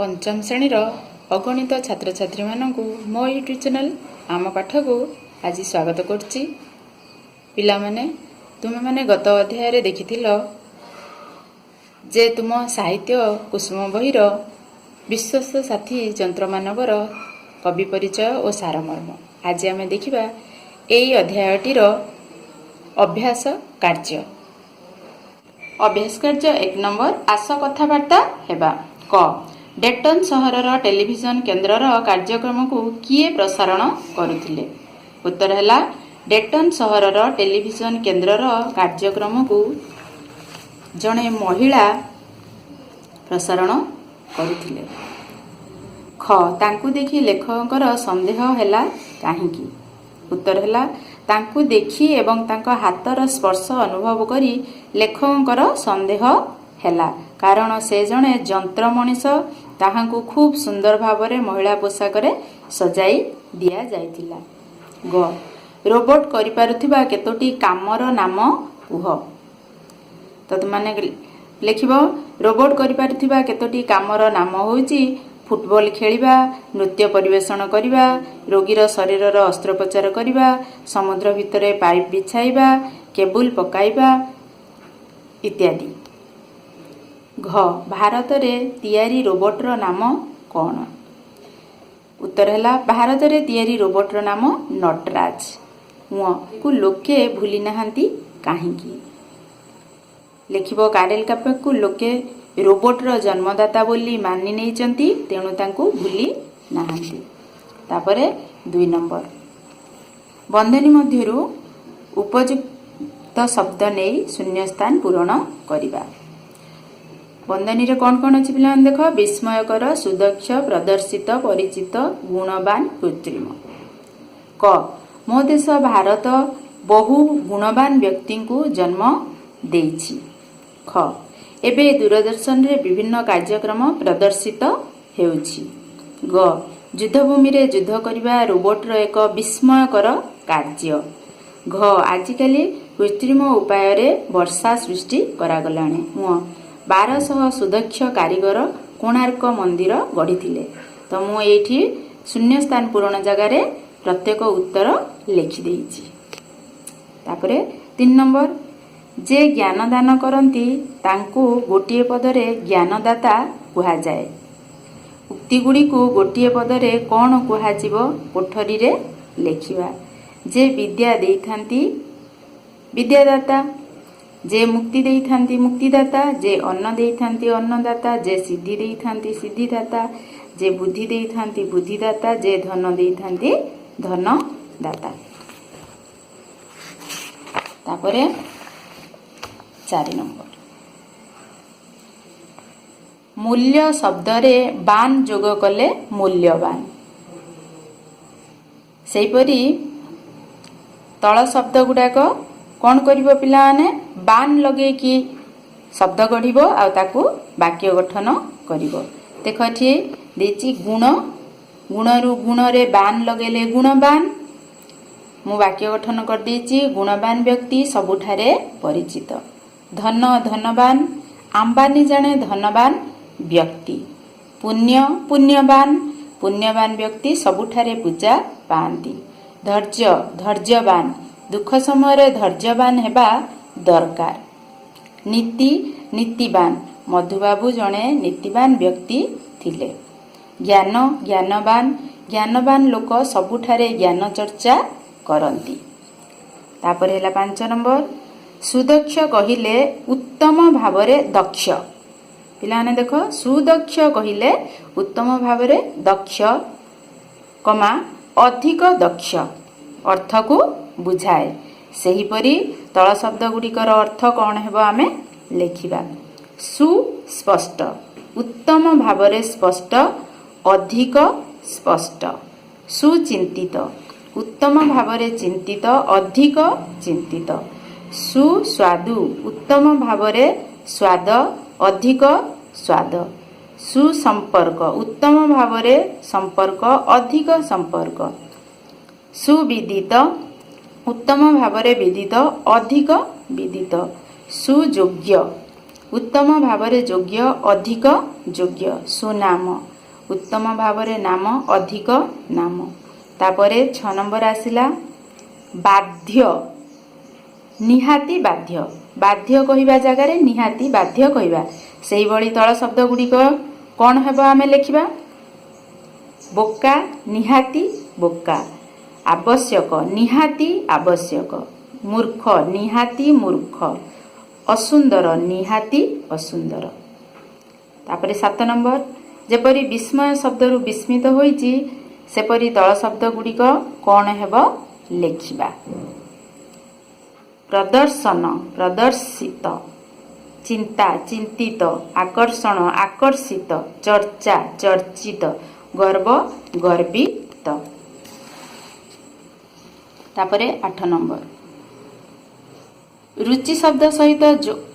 ପଞ୍ଚମ ଶ୍ରେଣୀର ଅଗଣିତ ଛାତ୍ରଛାତ୍ରୀମାନଙ୍କୁ ମୋ ୟୁଟ୍ୟୁବ୍ ଚ୍ୟାନେଲ୍ ଆମ ପାଠକୁ ଆଜି ସ୍ୱାଗତ କରୁଛି। ପିଲାମାନେ, ତୁମେମାନେ ଗତ ଅଧ୍ୟାୟରେ ଦେଖିଥିଲ ଯେ ତୁମ ସାହିତ୍ୟ କୁସୁମ ବହିର ବିଶ୍ୱସ୍ତ ସାଥୀ ଯନ୍ତ୍ରମାନବର କବି ପରିଚୟ ଓ ସାରମର୍ମ। ଆଜି ଆମେ ଦେଖିବା ଏଇ ଅଧ୍ୟାୟଟିର ଅଭ୍ୟାସ କାର୍ଯ୍ୟ। ଅଭ୍ୟାସ କାର୍ଯ୍ୟ 1 ନମ୍ବର, ଆସ କଥାବାର୍ତ୍ତା ହେବା। କ, ଡେଟନ୍ ସହରର ଟେଲିଭିଜନ କେନ୍ଦ୍ରର କାର୍ଯ୍ୟକ୍ରମକୁ କିଏ ପ୍ରସାରଣ କରୁଥିଲେ? ଉତ୍ତର ହେଲା, ଡେଟନ୍ ସହରର ଟେଲିଭିଜନ କେନ୍ଦ୍ରର କାର୍ଯ୍ୟକ୍ରମକୁ ଜଣେ ମହିଳା ପ୍ରସାରଣ କରୁଥିଲେ। ଖ, ତାଙ୍କୁ ଦେଖି ଲେଖକଙ୍କର ସନ୍ଦେହ ହେଲା କାହିଁକି? ଉତ୍ତର ହେଲା, ତାଙ୍କୁ ଦେଖି ଏବଂ ତାଙ୍କ ହାତର ସ୍ପର୍ଶ ଅନୁଭବ କରି ଲେଖକଙ୍କର ସନ୍ଦେହ ହେଲା, କାରଣ ସେ ଜଣେ ଯନ୍ତ୍ର ମଣିଷ। ତାହାଙ୍କୁ ଖୁବ୍ ସୁନ୍ଦର ଭାବରେ ମହିଳା ପୋଷାକରେ ସଜାଇ ଦିଆଯାଇଥିଲା। ଗ, ରୋବୋଟ କରିପାରୁଥିବା କେତୋଟି କାମର ନାମ କୁହ। ତ ତୁମେମାନେ ଲେଖିବ, ରୋବୋଟ କରିପାରୁଥିବା କେତୋଟି କାମର ନାମ ହେଉଛି ଫୁଟବଲ ଖେଳିବା, ନୃତ୍ୟ ପରିବେଷଣ କରିବା, ରୋଗୀର ଶରୀରର ଅସ୍ତ୍ରୋପଚାର କରିବା, ସମୁଦ୍ର ଭିତରେ ପାଇପ୍ ବିଛାଇବା, କେବୁଲ ପକାଇବା ଇତ୍ୟାଦି। ଘ, ଭାରତରେ ତିଆରି ରୋବୋଟର ନାମ କ'ଣ? ଉତ୍ତର ହେଲା, ଭାରତରେ ତିଆରି ରୋବୋଟର ନାମ ନଟରାଜ। କୁ ଲୋକେ ଭୁଲି ନାହାନ୍ତି କାହିଁକି? ଲେଖିବ, କାରେଲ କାପେକକୁ ଲୋକେ ରୋବୋଟର ଜନ୍ମଦାତା ବୋଲି ମାନି ନେଇଛନ୍ତି, ତେଣୁ ତାଙ୍କୁ ଭୁଲି ନାହାନ୍ତି। ତାପରେ 2 ନମ୍ବର, ବନ୍ଧନୀ ମଧ୍ୟରୁ ଉପଯୁକ୍ତ ଶବ୍ଦ ନେଇ ଶୂନ୍ୟସ୍ଥାନ ପୂରଣ କରିବା। ବନ୍ଧନୀରେ କ'ଣ କ'ଣ ଅଛି ପିଲାମାନେ ଦେଖ: ବିସ୍ମୟକର, ସୁଦକ୍ଷ, ପ୍ରଦର୍ଶିତ, ପରିଚିତ, ଗୁଣବାନ, କୃତ୍ରିମ। କ, ମୋ ଦେଶ ଭାରତ ବହୁ ଗୁଣବାନ ବ୍ୟକ୍ତିଙ୍କୁ ଜନ୍ମ ଦେଇଛି। ଖ, ଏବେ ଦୂରଦର୍ଶନରେ ବିଭିନ୍ନ କାର୍ଯ୍ୟକ୍ରମ ପ୍ରଦର୍ଶିତ ହେଉଛି। ଗ, ଯୁଦ୍ଧଭୂମିରେ ଯୁଦ୍ଧ କରିବା ରୋବୋଟର ଏକ ବିସ୍ମୟକର କାର୍ଯ୍ୟ। ଘ, ଆଜିକାଲି କୃତ୍ରିମ ଉପାୟରେ ବର୍ଷା ସୃଷ୍ଟି କରାଗଲାଣି। 1200 ସୁଦକ୍ଷ କାରିଗର କୋଣାର୍କ ମନ୍ଦିର ଗଢ଼ିଥିଲେ। ତ ମୁଁ ଏଇଠି ଶୂନ୍ୟସ୍ଥାନ ପୂରଣ ଜାଗାରେ ପ୍ରତ୍ୟେକ ଉତ୍ତର ଲେଖିଦେଇଛି। ତାପରେ 3 ନମ୍ବର, ଯେ ଜ୍ଞାନ ଦାନ କରନ୍ତି ତାଙ୍କୁ ଗୋଟିଏ ପଦରେ ଜ୍ଞାନଦାତା କୁହାଯାଏ। ଉକ୍ତିଗୁଡ଼ିକୁ ଗୋଟିଏ ପଦରେ କ'ଣ କୁହାଯିବ କୋଠରୀରେ ଲେଖିବା। ଯେ ବିଦ୍ୟା ଦେଇଥାନ୍ତି ବିଦ୍ୟାଦାତା, ଯେ ମୁକ୍ତି ଦେଇଥାନ୍ତି ମୁକ୍ତିଦାତା, ଯେ ଅନ୍ନ ଦେଇଥାନ୍ତି ଅନ୍ନଦାତା, ଯେ ସିଦ୍ଧି ଦେଇଥାନ୍ତି ସିଦ୍ଧିଦାତା, ଯେ ବୁଦ୍ଧି ଦେଇଥାନ୍ତି ବୁଦ୍ଧିଦାତା, ଯେ ଧନ ଦେଇଥାନ୍ତି ଧନଦାତା। ତାପରେ 4 ନମ୍ବର, ମୂଲ୍ୟ ଶବ୍ଦରେ ବାନ ଯୋଗ କଲେ ମୂଲ୍ୟବାନ। ସେହିପରି ତଳ ଶବ୍ଦ ଗୁଡାକ କ'ଣ କରିବ ପିଲାମାନେ? ବାନ ଲଗେଇକି ଶବ୍ଦ ଗଢ଼ିବ ଆଉ ତାକୁ ବାକ୍ୟ ଗଠନ କରିବ। ଦେଖ, ଏଠି ଦେଇଛି ଗୁଣ। ଗୁଣରୁ ଗୁଣରେ ବାନ ଲଗେଇଲେ ଗୁଣବାନ। ମୁଁ ବାକ୍ୟ ଗଠନ କରିଦେଇଛି, ଗୁଣବାନ ବ୍ୟକ୍ତି ସବୁଠାରେ ପରିଚିତ। ଧନ, ଧନବାନ। ଆମ୍ବାନୀ ଜଣେ ଧନବାନ ବ୍ୟକ୍ତି। ପୁଣ୍ୟ, ପୁଣ୍ୟବାନ। ପୁଣ୍ୟବାନ ବ୍ୟକ୍ତି ସବୁଠାରେ ପୂଜା ପାଆନ୍ତି। ଧୈର୍ଯ୍ୟ, ଧୈର୍ଯ୍ୟବାନ। ଦୁଃଖ ସମୟରେ ଧୈର୍ଯ୍ୟବାନ ହେବା ଦରକାର। ନୀତି, ନୀତିବାନ। ମଧୁବାବୁ ଜଣେ ନୀତିବାନ ବ୍ୟକ୍ତି ଥିଲେ। ଜ୍ଞାନ, ଜ୍ଞାନବାନ। ଜ୍ଞାନବାନ ଲୋକ ସବୁଠାରେ ଜ୍ଞାନ ଚର୍ଚ୍ଚା କରନ୍ତି। ତାପରେ ହେଲା 5 ନମ୍ବର, ସୁଦକ୍ଷ କହିଲେ ଉତ୍ତମ ଭାବରେ ଦକ୍ଷ। ପିଲାମାନେ ଦେଖ, ସୁଦକ୍ଷ କହିଲେ ଉତ୍ତମ ଭାବରେ ଦକ୍ଷ କମା ଅଧିକ ଦକ୍ଷ ଅର୍ଥକୁ ବୁଝାଏ। ସେହିପରି ତଳ ଶବ୍ଦ ଗୁଡ଼ିକର ଅର୍ଥ କ'ଣ ହେବ ଆମେ ଲେଖିବା। ସୁସ୍ପଷ୍ଟ, ଉତ୍ତମ ଭାବରେ ସ୍ପଷ୍ଟ, ଅଧିକ ସ୍ପଷ୍ଟ। ସୁଚିନ୍ତିତ, ଉତ୍ତମ ଭାବରେ ଚିନ୍ତିତ, ଅଧିକ ଚିନ୍ତିତ। ସୁସ୍ୱାଦୁ, ଉତ୍ତମ ଭାବରେ ସ୍ୱାଦ, ଅଧିକ ସ୍ୱାଦ। ସୁସମ୍ପର୍କ, ଉତ୍ତମ ଭାବରେ ସମ୍ପର୍କ, ଅଧିକ ସମ୍ପର୍କ। ସୁବିଦିତ, ଉତ୍ତମ ଭାବରେ ବିଦିତ, ଅଧିକ ବିଦିତ। ସୁଯୋଗ୍ୟ, ଉତ୍ତମ ଭାବରେ ଯୋଗ୍ୟ, ଅଧିକ ଯୋଗ୍ୟ, ସୁନାମ। ଉତ୍ତମ ଭାବରେ ନାମ, ଅଧିକ ନାମ। ତାପରେ 6 ନମ୍ବର ଆସିଲା ବାଧ୍ୟ, ନିହାତି ବାଧ୍ୟ। ବାଧ୍ୟ କହିବା ଜାଗାରେ ନିହାତି ବାଧ୍ୟ କହିବା। ସେଇଭଳି ତଳ ଶବ୍ଦ ଗୁଡ଼ିକ କ'ଣ ହେବ ଆମେ ଲେଖିବା। ବୋକା, ନିହାତି ବୋକା। ଆବଶ୍ୟକ, ନିହାତି ଆବଶ୍ୟକ। ମୂର୍ଖ, ନିହାତି ମୂର୍ଖ। ଅସୁନ୍ଦର, ନିହାତି ଅସୁନ୍ଦର। ତାପରେ 7 ନମ୍ବର, ଯେପରି ବିସ୍ମୟ ଶବ୍ଦରୁ ବିସ୍ମିତ ହୋଇଛି, ସେପରି ତଳ ଶବ୍ଦ ଗୁଡ଼ିକ କ'ଣ ହେବ ଲେଖିବା। ପ୍ରଦର୍ଶନ, ପ୍ରଦର୍ଶିତ। ଚିନ୍ତା, ଚିନ୍ତିତ। ଆକର୍ଷଣ, ଆକର୍ଷିତ। ଚର୍ଚ୍ଚା, ଚର୍ଚ୍ଚିତ। ଗର୍ବ, ଗର୍ବିତ। ତାପରେ 8 ନମ୍ବର, ରୁଚି ଶବ୍ଦ ସହିତ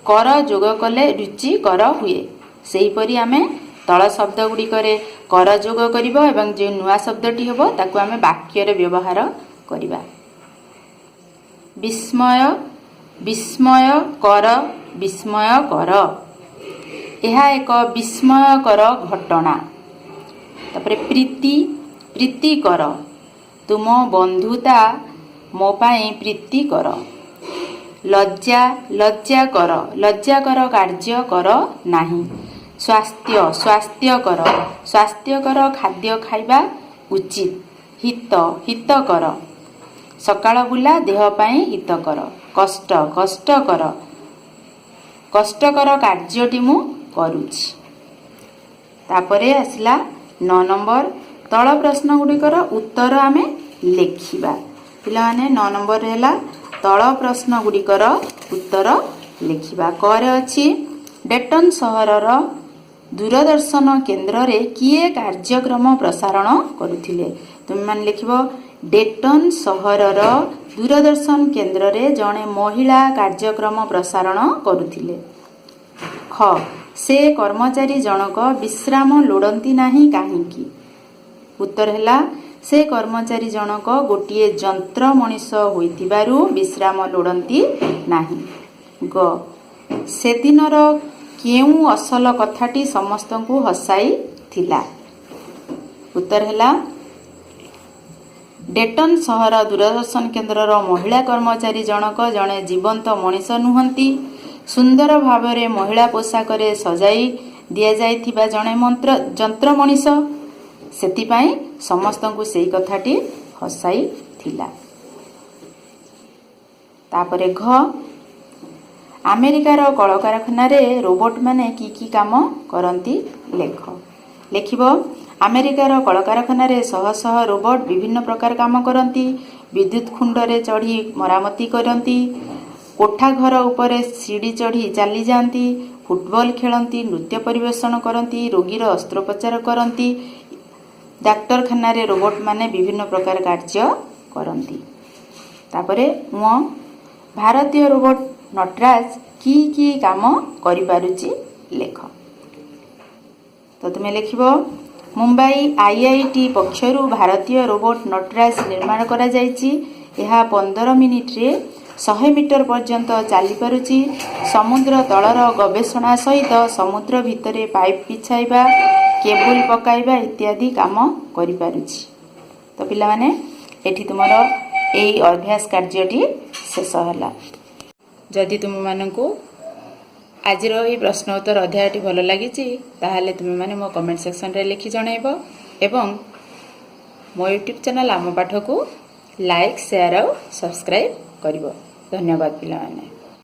କର ଯୋଗ କଲେ ରୁଚିକର ହୁଏ। ସେହିପରି ଆମେ ତଳ ଶବ୍ଦ ଗୁଡ଼ିକରେ କର ଯୋଗ କରିବ ଏବଂ ଯେଉଁ ନୂଆ ଶବ୍ଦଟି ହେବ, ତାକୁ ଆମେ ବାକ୍ୟରେ ବ୍ୟବହାର କରିବା। ବିସ୍ମୟ, ବିସ୍ମୟ କର, ବିସ୍ମୟ କର। ଏହା ଏକ ବିସ୍ମୟକର ଘଟଣା। ତାପରେ ପ୍ରୀତି, ପ୍ରୀତିକର। ତୁମ ବନ୍ଧୁତା ମୋ ପାଇଁ ପ୍ରୀତିକର। ଲଜ୍ଜା, ଲଜ୍ଜା କର। ଲଜ୍ଜାକର କାର୍ଯ୍ୟ କର ନାହିଁ। ସ୍ୱାସ୍ଥ୍ୟ, ସ୍ୱାସ୍ଥ୍ୟକର। ସ୍ୱାସ୍ଥ୍ୟକର ଖାଦ୍ୟ ଖାଇବା ଉଚିତ। ହିତ, ହିତକର। ସକାଳ ବୁଲା ଦେହ ପାଇଁ ହିତକର। କଷ୍ଟ, କଷ୍ଟକର। କଷ୍ଟକର କାର୍ଯ୍ୟଟି ମୁଁ କରୁଛି। ତାପରେ ଆସିଲା 9 ନମ୍ବର, ତଳ ପ୍ରଶ୍ନ ଗୁଡ଼ିକର ଉତ୍ତର ଆମେ ଲେଖିବା। ପିଲାମାନେ, 9 ନମ୍ବର ହେଲା ତଳ ପ୍ରଶ୍ନ ଗୁଡ଼ିକର ଉତ୍ତର ଲେଖିବା। କରେ ଅଛି, ଡେଟନ୍ ସହରର ଦୂରଦର୍ଶନ କେନ୍ଦ୍ରରେ କିଏ କାର୍ଯ୍ୟକ୍ରମ ପ୍ରସାରଣ କରୁଥିଲେ? ତୁମେମାନେ ଲେଖିବ, ଡେଟନ୍ ସହରର ଦୂରଦର୍ଶନ କେନ୍ଦ୍ରରେ ଜଣେ ମହିଳା କାର୍ଯ୍ୟକ୍ରମ ପ୍ରସାରଣ କରୁଥିଲେ। ଖ, ସେ କର୍ମଚାରୀ ଜଣକ ବିଶ୍ରାମ ଲୋଡ଼ନ୍ତି ନାହିଁ କାହିଁକି? ଉତ୍ତର ହେଲା, ସେ କର୍ମଚାରୀ ଜଣକ ଗୋଟିଏ ଯନ୍ତ୍ର ମଣିଷ ହୋଇଥିବାରୁ ବିଶ୍ରାମ ଲୋଡ଼ନ୍ତି ନାହିଁ। ଗ, ସେଦିନର କେଉଁ ଅସଲ କଥାଟି ସମସ୍ତଙ୍କୁ ହସାଇଥିଲା? ଉତ୍ତର ହେଲା, ଡେଟନ୍ ସହର ଦୂରଦର୍ଶନ କେନ୍ଦ୍ରର ମହିଳା କର୍ମଚାରୀ ଜଣକ ଜଣେ ଜୀବନ୍ତ ମଣିଷ ନୁହନ୍ତି, ସୁନ୍ଦର ଭାବରେ ମହିଳା ପୋଷାକରେ ସଜାଇ ଦିଆଯାଇଥିବା ଜଣେ ଯନ୍ତ୍ର ମଣିଷ। ସେଥିପାଇଁ ସମସ୍ତଙ୍କୁ ସେଇ କଥାଟି ହସାଇଥିଲା। ତାପରେ ଘ, ଆମେରିକାର କଳକାରଖାନାରେ ରୋବୋଟମାନେ କି କି କାମ କରନ୍ତି ଲେଖ। ଲେଖିବ, ଆମେରିକାର କଳକାରଖାନାରେ ଶହ ଶହ ରୋବୋଟ ବିଭିନ୍ନ ପ୍ରକାର କାମ କରନ୍ତି। ବିଦ୍ୟୁତ ଖୁଣ୍ଟରେ ଚଢ଼ି ମରାମତି କରନ୍ତି। କୋଠା ଘର ଉପରେ ସିଡ଼ି ଚଢ଼ି ଚାଲିଯାଆନ୍ତି। ଫୁଟବଲ ଖେଳନ୍ତି। ନୃତ୍ୟ ପରିବେଷଣ କରନ୍ତି। ରୋଗୀର ଅସ୍ତ୍ରୋପଚାର କରନ୍ତି। ଡାକ୍ତରଖାନାରେ ରୋବୋଟମାନେ ବିଭିନ୍ନ ପ୍ରକାର କାର୍ଯ୍ୟ କରନ୍ତି। ତାପରେ ଙ, ଭାରତୀୟ ରୋବୋଟ ନଟରାଜ କି କି କାମ କରିପାରୁଛି ଲେଖ। ତ ତୁମେ ଲେଖିବ, ମୁମ୍ବାଇ ଆଇଆଇଟି ପକ୍ଷରୁ ଭାରତୀୟ ରୋବୋଟ ନଟରାଜ ନିର୍ମାଣ କରାଯାଇଛି। ଏହା 15 ମିନିଟରେ 100 ମିଟର ପର୍ଯ୍ୟନ୍ତ ଚାଲିପାରୁଛି। ସମୁଦ୍ର ତଳର ଗବେଷଣା ସହିତ ସମୁଦ୍ର ଭିତରେ ପାଇପ୍ ବିଛାଇବା, କେବୁଲ ପକାଇବା ଇତ୍ୟାଦି କାମ କରିପାରୁଛି। ତ ପିଲାମାନେ, ଏଠି ତୁମର ଏଇ ଅଭ୍ୟାସ କାର୍ଯ୍ୟଟି ଶେଷ ହେଲା। ଯଦି ତୁମମାନଙ୍କୁ ଆଜିର ଏହି ପ୍ରଶ୍ନ ଉତ୍ତର ଅଧ୍ୟାୟଟି ଭଲ ଲାଗିଛି, ତାହେଲେ ତୁମେମାନେ ମୋ କମେଣ୍ଟ ସେକ୍ସନରେ ଲେଖି ଜଣାଇବ ଏବଂ ମୋ ୟୁଟ୍ୟୁବ୍ ଚ୍ୟାନେଲ୍ ଆମ ପାଠକୁ ଲାଇକ୍, ସେୟାର ଆଉ ସବସ୍କ୍ରାଇବ୍ କରିବ। ଧନ୍ୟବାଦ ପିଲାମାନେ।